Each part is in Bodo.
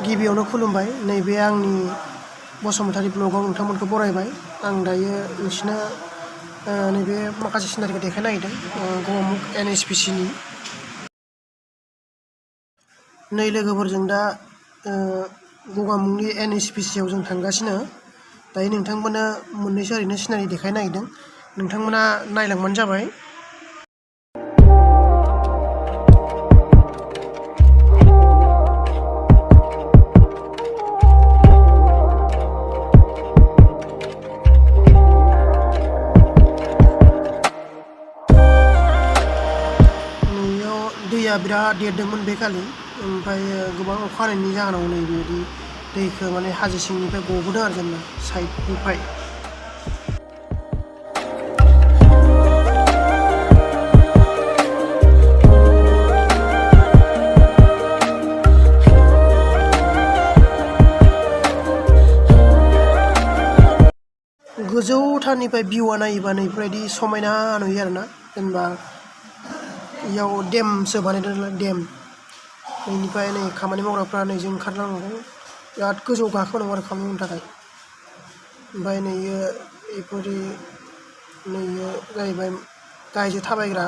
गिबियावनो खुलुमबाय नैबे आंनि बसुमतारी ब्लगाव नोंथांमोनखौ बरायबाय आं दायो नोंसिनो नैबे माखासे सिनारिखौ देखायनो नागिरदों गगामुग NHPC नि नै लोगोफोरजों दा गगामुगनि NHPC आव जों थांगासिनो दायो नोंथांमोननो मोननैसो ओरैनो सिनारि देखायनो नागिरदों नोंथांमोना नायलांबानो जाबाय दैया बिराद देरदोंमोन बे खालि ओमफ्राय गोबां अखा हानायनि जाहोनाव नै बेबायदि दैखौ माने हाजो सिंनिफ्राय गबोदों आरो जेनेबा साइडनिफ्राय गोजौथारनिफ्राय भिउआ नायोबा नैफोरबायदि समायना नुयो आरोना जेनेबा इयाव डेमसो बानायदों डेम बेनिफ्राय नै खामानि मावग्राफ्रा नैजों ओंखारलांनांगौ बिराद गोजौ गाखोनांगौ आरो खामानि मावनो थाखाय ओमफ्राय नैयो बेफोरो नैयो जाहैबाय गाहायजों थाबायग्रा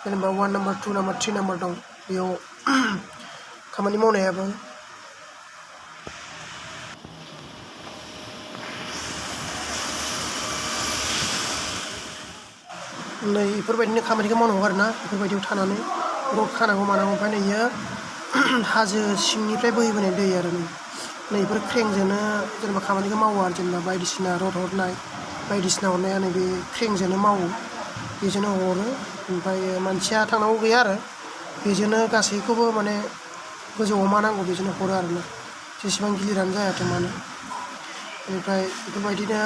जेनेबा 1 नाम्बार 2 नाम्बार 3 नाम्बार दं बेयाव खामानि मावनायाबो नै बेफोरबायदिनो खामानिखौ मावनांगौ आरोना बेफोरबायदियाव थानानै रड खानांगौ मानांगौ ओमफ्राय नैयो हाजो सिंनिफ्राय बोहैबोनाय दै आरो नैफोर क्रेनजोंनो जेनेबा खामानिखौ मावो आरो जेनेबा बायदिसिना रड हरनाय बायदिसिना हरनाया नैबे क्रेनजोंनो मावो बेजोंनो हरो ओमफ्राय मानसिया थांनांगौ गैया आरो बेजोंनो गासैखौबो माने गोजौआव मा नांगौ बेजोंनो हरो आरोना जेसेबां गिलिरानो जायाथों मानो बेनिफ्राय बेफोरबायदिनो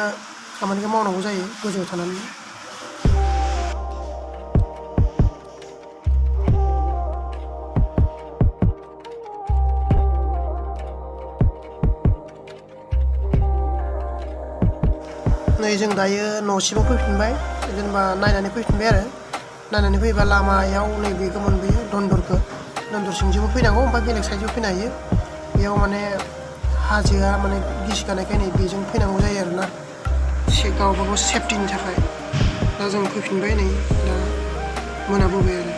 खामानिखौ मावनांगौ जायो गोजौआव थानानै नै जों दायो न'सिमाव फैफिनबाय जेनेबा नायनानै फैफिनबाय आरो नायनानै फैबा लामायाव नैबेखौ मोनबोयो दन्दर सिंजोंबो फैनांगौ ओमफ्राय बेलेग साइडजों फैनो हायो बेयाव माने हाजोआ माने गिसिखानायखाय नै बेजों फैनांगौ जायो आरोना गावबा गाव सेफटिनि थाखाय दा जों फैफिनबाय नै दा मोनाबोबाय आरो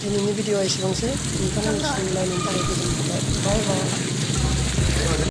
दिनैनि भिडिअ'आ एसेबांसो नोंथांमोननिसिम नायनायनि थाखाय गोजोननाय थाबाय बाय बाय